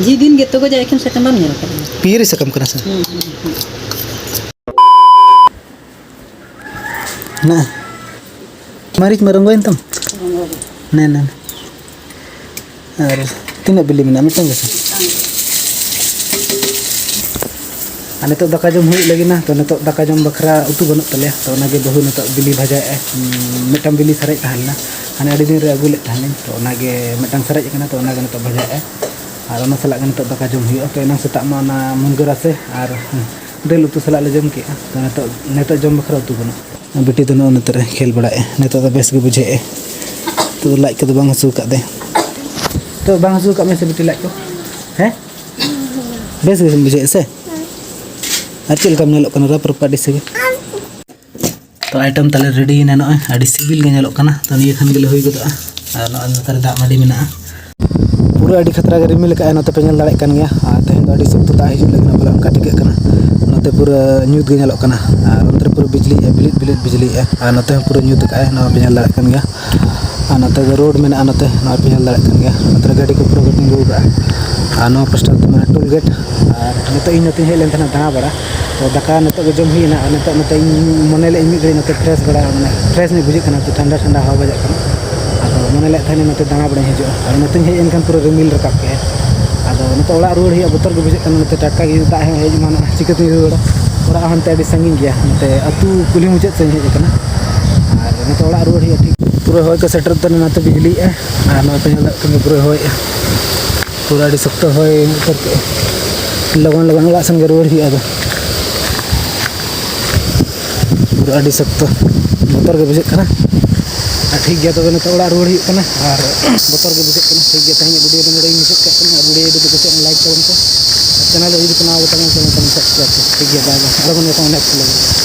ᱡᱮᱫᱤᱱ ᱜᱮ ᱛᱚᱜᱚᱡ ᱟᱭ ᱮᱠᱷᱮᱱ ᱥᱟᱠᱟᱢ ᱵᱟᱢ ᱧᱮᱞ ᱟᱠᱟᱫᱟ? ᱯᱤᱭᱟᱹᱨᱤ ᱥᱟᱠᱟᱢ ᱠᱟᱱᱟ ᱥᱮ? ᱦᱩᱸ, ᱦᱩᱸ, ᱦᱩᱸ᱾ ᱦᱮᱱᱟᱜᱼᱟ᱾ ᱢᱟᱹᱨᱤᱪ ᱢᱟ ᱨᱚᱸᱜᱚᱭᱮᱱ ᱛᱟᱢ᱾ ᱨᱚᱸᱜᱚ ᱜᱮ᱾ ᱱᱮ, ᱱᱮ, ᱱᱮ᱾ ᱟᱨ ᱛᱤᱱᱟᱹᱜ ᱵᱤᱞᱤ ᱢᱮᱱᱟᱜᱼᱟ? ᱢᱤᱫᱴᱟᱝ ᱜᱮᱥᱮ? ᱢᱤᱫᱴᱟᱝ ᱜᱮ᱾ ᱟᱨ ᱱᱤᱛᱚᱜ ᱫᱟᱠᱟ ᱡᱚᱢ ᱦᱩᱭᱩᱜ ᱞᱟᱹᱜᱤᱫ ᱱᱟ, ᱛᱚ ᱱᱤᱛᱚᱜ ᱫᱟᱠᱟ ᱡᱚᱢ ᱵᱟᱠᱷᱨᱟ ᱩᱛᱩ ᱵᱟᱹᱱᱩᱜ ᱛᱟᱞᱮᱭᱟ, ᱛᱚ ᱚᱱᱟᱜᱮ ᱵᱟᱹᱦᱩ ᱱᱤᱛᱚᱜ ᱵᱤᱞᱤ ᱵᱷᱟᱡᱟᱭᱮᱫᱼᱟᱭ᱾ ᱩᱸ, ᱢᱤᱫᱴᱟᱝ ᱵᱤᱞᱤ ᱥᱟᱨᱮᱡ ᱛᱟᱦᱮᱸ ᱞᱮᱱᱟ, ᱦᱟᱱᱮ ᱟᱹᱰᱤ ᱫᱤᱱ ᱨᱮ ᱟᱹᱜᱩ ᱞᱮᱫ ᱛᱟᱦᱮᱸ ᱞᱤᱧ, ᱛᱚ ᱚᱱᱟᱜᱮ ᱢᱤᱫᱴᱟᱝ ᱥᱟᱨᱮᱡ ᱟᱠᱟᱱᱟ, ᱛᱚ ᱚᱱᱟᱜᱮ ᱱᱤᱛᱚᱜ ᱵᱷᱟᱡᱟᱭᱮᱫᱼᱟᱭ᱾ ᱟᱨ ᱚᱱᱟ ᱥᱟᱞᱟᱜ ᱜᱮ ᱱᱤᱛᱚᱜ ᱫᱟᱠᱟ ᱡᱚᱢ ᱦᱩᱭᱩᱜᱼᱟ᱾ ᱛᱚ ᱮᱱᱟᱝ ᱥᱮᱛᱟᱜ ᱢᱟ ᱚᱱᱟ ᱢᱩᱱᱜᱟᱹ ᱨᱟᱥᱮ ᱟᱨ, ᱦᱩᱸ, ᱫᱟᱹᱞ ᱩᱛᱩ ᱥᱟᱞᱟᱜ ᱞᱮ ᱡᱚᱢ ᱠᱮᱜᱼᱟ᱾ ᱛᱚ ᱱᱤᱛᱚᱜ, ᱱᱤᱛᱚᱜ ᱡᱚᱢ ᱵᱟᱠᱷᱨᱟ ᱩᱛᱩ ᱵᱟᱹᱱᱩᱜᱼᱟ᱾ ᱵᱤᱴᱤ ᱫᱚ ᱱᱚᱜᱼᱚ ᱱᱚᱛᱮ ᱨᱮ ᱠᱷᱮᱞ ᱵᱟᱲᱟᱭᱮᱫᱼᱟᱭ᱾ ᱱᱤᱛᱚᱜ ᱫᱚ ᱵᱮᱥ ᱜᱮ ᱵᱩᱡᱷᱟᱹᱣᱮᱫᱼᱟᱭ᱾ ᱱᱤᱛᱚᱜ ᱫᱚ ᱞᱟᱡ ᱠᱚᱫᱚ ᱵᱟᱝ ᱦᱟᱹᱥᱩ ᱟᱠᱟᱫ ᱛᱟᱭᱟ᱾ ᱛᱚ ᱵᱟᱝ ᱦᱟᱹᱥᱩ ᱟᱠᱟᱫ ᱢᱮᱭᱟ ᱥᱮ ᱵᱤᱴᱤ ᱞᱟᱡ ᱠᱚ? ᱦᱮᱸ? ᱵᱮᱥ ᱜᱮ ᱵᱩᱡᱷᱟᱹᱣᱮᱫᱼᱟ ᱥᱮ? ᱟᱨ ᱪᱮᱫ ᱞᱮᱠᱟᱢ ᱧᱮᱞᱚᱜ ᱠᱟᱱᱟ? ᱨᱟᱯ ᱨᱟᱯ ᱟᱹᱰᱤ ᱥᱟᱸᱜᱮ᱾ ᱛᱚ item ᱛᱟᱞᱮ ready ᱭᱮᱱᱟ ᱱᱚᱜᱼᱚᱭ, ᱟᱹᱰᱤ ᱥᱤᱵᱤᱞ ᱜᱮ ᱧᱮᱞᱚᱜ ᱠᱟᱱᱟ᱾ ᱛᱚ ᱱᱤᱭᱟᱹ ᱠᱷᱟᱱ ᱜᱮᱞᱮ ᱦᱩᱭ ᱜᱚᱫᱚᱜᱼᱟ᱾ ᱟᱨ ᱱᱚᱜᱼᱚᱭ ᱱᱚᱛᱮ ᱨᱮ ᱫᱟᱜ ᱢᱟᱹᱰᱤ ᱢᱮᱱᱟᱜᱼᱟ᱾ ᱯᱩᱨᱟᱹ ᱟᱹᱰᱤ ᱠᱷᱟᱛᱨᱟ ᱜᱮ ᱨᱤᱢᱤᱞ ᱟᱠᱟᱫᱼᱟᱭ, ᱱᱚᱛᱮ ᱯᱮ ᱧᱮᱞ ᱫᱟᱲᱮᱭᱟᱜ ᱠᱟᱱ ᱜᱮᱭᱟ᱾ ᱟᱨ ᱛᱮᱦᱮᱧ ᱫᱚ ᱟᱹᱰᱤ ᱥᱚᱠᱛᱚ ᱫᱟᱜ ᱦᱤᱡᱩᱜ ᱞᱟᱹᱜᱤᱫ ᱵᱚᱞᱮ ᱚᱱᱠᱟ ᱴᱷᱤᱠᱟᱹᱜ ᱠᱟᱱᱟ᱾ ᱱᱚᱛᱮ ᱯᱩᱨᱟᱹ ᱧᱩᱛ ᱜᱮ ᱧᱮᱞᱚᱜ ᱠᱟᱱᱟ, ᱟᱨ ᱚᱱᱛᱮ ᱨᱮ ᱯᱩᱨᱟᱹ ᱵᱤᱡᱽᱞᱤᱭᱮᱫᱼᱟᱭ, ᱵᱤᱞᱤᱫ ᱵᱤᱞᱤᱫ ᱵᱤᱡᱽᱞᱤᱭᱮᱫᱼᱟᱭ, ᱟᱨ ᱱᱚᱛᱮ ᱦᱚᱸ ᱯᱩᱨᱟᱹ ᱧᱩᱛ ᱟᱠᱟᱫᱼᱟᱭ, ᱱᱚᱣᱟ ᱯᱮ ᱧᱮᱞ ᱫᱟᱲᱮᱭᱟᱜ ᱠᱟᱱ ᱜᱮᱭᱟ᱾ ᱟᱨ ᱱᱚᱛᱮ ᱫᱚ road ᱢᱮᱱᱟᱜᱼᱟ, ᱱᱚᱛᱮ ᱱᱚᱣᱟ ᱯᱮ ᱧᱮᱞ ᱫᱟᱲᱮᱭᱟᱜ ᱠᱟᱱ ᱜᱮᱭᱟ᱾ ᱱᱚᱛᱮ ᱨᱮ ᱜᱟᱹᱰᱤ ᱠᱚ ᱯᱩᱨᱟᱹ ᱠᱚ ᱛᱤᱸᱜᱩ ᱟᱠᱟᱫᱼᱟ᱾ ᱟᱨ ᱱᱚᱣᱟ ᱯᱟᱥᱴᱟ ᱫᱚ ᱢᱮᱱᱟᱜᱼᱟ toll gate᱾ ᱟᱨ ᱱᱤᱛᱚᱜ ᱤᱧ ᱱᱚᱛᱮᱧ ᱦᱮᱡ ᱞᱮᱱ ᱛᱟᱦᱮᱱᱟ ᱫᱟᱬᱟ ᱵᱟᱲᱟ, ᱛᱚ ᱫᱟᱠᱟ ᱱᱤᱛᱚᱜ ᱜᱮ ᱡᱚᱢ ᱦᱩᱭᱮᱱᱟ᱾ ᱟᱨ ᱱᱤᱛᱚᱜ ᱱᱚᱛᱮ ᱤᱧ ᱢᱚᱱᱮ ᱞᱮᱫ ᱤᱧ ᱢᱤᱫ ᱜᱷᱟᱹᱲᱤᱡ ᱱᱚᱛᱮ fresh ᱵᱟᱲᱟ, ᱢᱟᱱᱮ fresh ᱧᱚᱜ ᱵᱩᱡᱷᱟᱹᱜ ᱠᱟᱱᱟ, ᱴᱷᱟᱱᱰᱟ ᱴᱷᱟᱱᱰᱟ ᱦᱟᱣᱟ ᱵᱟᱡᱟᱜ ᱠᱟᱱᱟ᱾ ᱟᱫᱚ ᱢᱚᱱᱮ ᱞᱮᱫ ᱛᱟᱦᱮᱱᱟᱹᱧ ᱱᱚᱛᱮ ᱫᱟᱬᱟ ᱵᱟᱲᱟᱧ ᱦᱤᱡᱩᱜᱼᱟ, ᱟᱨ ᱱᱚᱛᱮᱧ ᱦᱮᱡ ᱮᱱᱠᱷᱟᱱ ᱯᱩᱨᱟᱹ ᱨᱤᱢᱤᱞ ᱨᱟᱠᱟᱵ ᱠᱮᱜᱼᱟᱭ᱾ ᱟᱫᱚ ᱱᱤᱛᱚᱜ ᱚᱲᱟᱜ ᱨᱩᱣᱟᱹᱲ ᱦᱩᱭᱩᱜᱼᱟ, ᱵᱚᱛᱚᱨ ᱜᱮ ᱵᱩᱡᱷᱟᱹᱜ ᱠᱟᱱᱟ᱾ ᱱᱚᱛᱮ ᱴᱟᱴᱠᱟ ᱜᱮ ᱫᱟᱜ ᱦᱚᱸ ᱦᱮᱡ ᱮᱢᱟᱱᱚᱜᱼᱟ, ᱪᱤᱠᱟᱹᱛᱤᱧ ᱨᱩᱣᱟᱹᱲᱟ? ᱚᱲᱟᱜ ᱦᱚᱸ ᱱᱚᱛᱮ ᱟᱹᱰᱤ ᱥᱟᱺᱜᱤᱧ ᱜᱮᱭᱟ, ᱱᱚᱛᱮ ᱟᱹᱛᱩ ᱠᱩᱞᱦᱤ ᱢᱩᱪᱟᱹᱫ ᱥᱮᱫ ᱤᱧ ᱦᱮᱡ ᱟᱠᱟᱱᱟ᱾ ᱟᱨ ᱱᱤᱛᱚᱜ ᱚᱲᱟᱜ ᱨᱩᱣᱟᱹᱲ ᱦᱩᱭᱩᱜᱼᱟ᱾ ᱴᱷᱤᱠ ᱯᱩᱨᱟᱹ ᱦᱚᱭ ᱠᱚ ᱥᱮᱴᱮᱨ ᱩᱛᱟᱹᱨ ᱮᱱᱟ, ᱱᱚᱛᱮ ᱵᱤᱡᱽᱞᱤᱭᱮᱜᱼᱟ᱾ ᱟᱨ ᱱᱚᱜᱼᱚᱭ ᱯᱮ ᱧᱮᱞ ᱫᱟᱲᱮᱭᱟᱜ ᱠᱟᱱᱟ, ᱯᱩᱨᱟᱹ ᱦᱚᱭᱮᱜᱼᱟ, ᱯᱩᱨᱟᱹ ᱟᱹᱰᱤ ᱥᱚᱠᱛᱚ ᱦᱚᱭ ᱩᱛᱟᱹᱨ ᱠᱮᱜᱼᱟ᱾ ᱞᱚᱜᱚᱱ ᱞᱚᱜᱚᱱ ᱚᱲᱟᱜ ᱥᱮᱱ ᱜᱮ ᱨᱩᱣᱟᱹᱲ ᱦᱩᱭᱩᱜᱼᱟ ᱟᱫᱚ᱾ ᱯᱩᱨᱟᱹ ᱟᱹᱰᱤ ᱥᱚᱠᱛᱚ, ᱵᱚᱛᱚᱨ ᱜᱮ ᱵᱩᱡᱷᱟᱹᱜ ᱠᱟᱱᱟ᱾ ᱟᱨ ᱴᱷᱤᱠ ᱜᱮᱭᱟ, ᱛᱚᱵᱮ ᱱᱤᱛᱚᱜ ᱚᱲᱟᱜ ᱨᱩᱣᱟᱹᱲ ᱦᱩᱭᱩᱜ ᱠᱟᱱᱟ᱾ ᱟᱨ ᱵᱚᱛᱚᱨ ᱜᱮ ᱵᱩᱡᱷᱟᱹᱜ ᱠᱟᱱᱟ᱾ ᱴᱷᱤᱠ ᱜᱮᱭᱟ, ᱛᱮᱦᱮᱧᱟᱜ video ᱫᱚ ᱱᱚᱰᱮ ᱜᱤᱧ ᱢᱩᱪᱟᱹᱫ ᱠᱟᱜ ᱠᱟᱱᱟ᱾ ᱟᱨ video ᱡᱩᱫᱤ ᱯᱮ ᱠᱩᱥᱤᱭᱟᱜᱼᱟ, like ᱛᱟᱵᱚᱱ ᱯᱮ᱾ ᱟᱨ channel ᱨᱮ ᱡᱩᱫᱤ ᱯᱮ ᱱᱟᱣᱟ ᱜᱮ ᱛᱟᱵᱚᱱᱟ, channel ᱛᱟᱵᱚᱱ subscribe ᱯᱮ᱾ ᱴᱷᱤᱠ ᱜᱮᱭᱟ, bye bye, ᱟᱨᱚ ᱵᱚᱱ ᱧᱟᱯᱟᱢᱟ next vlog ᱨᱮ᱾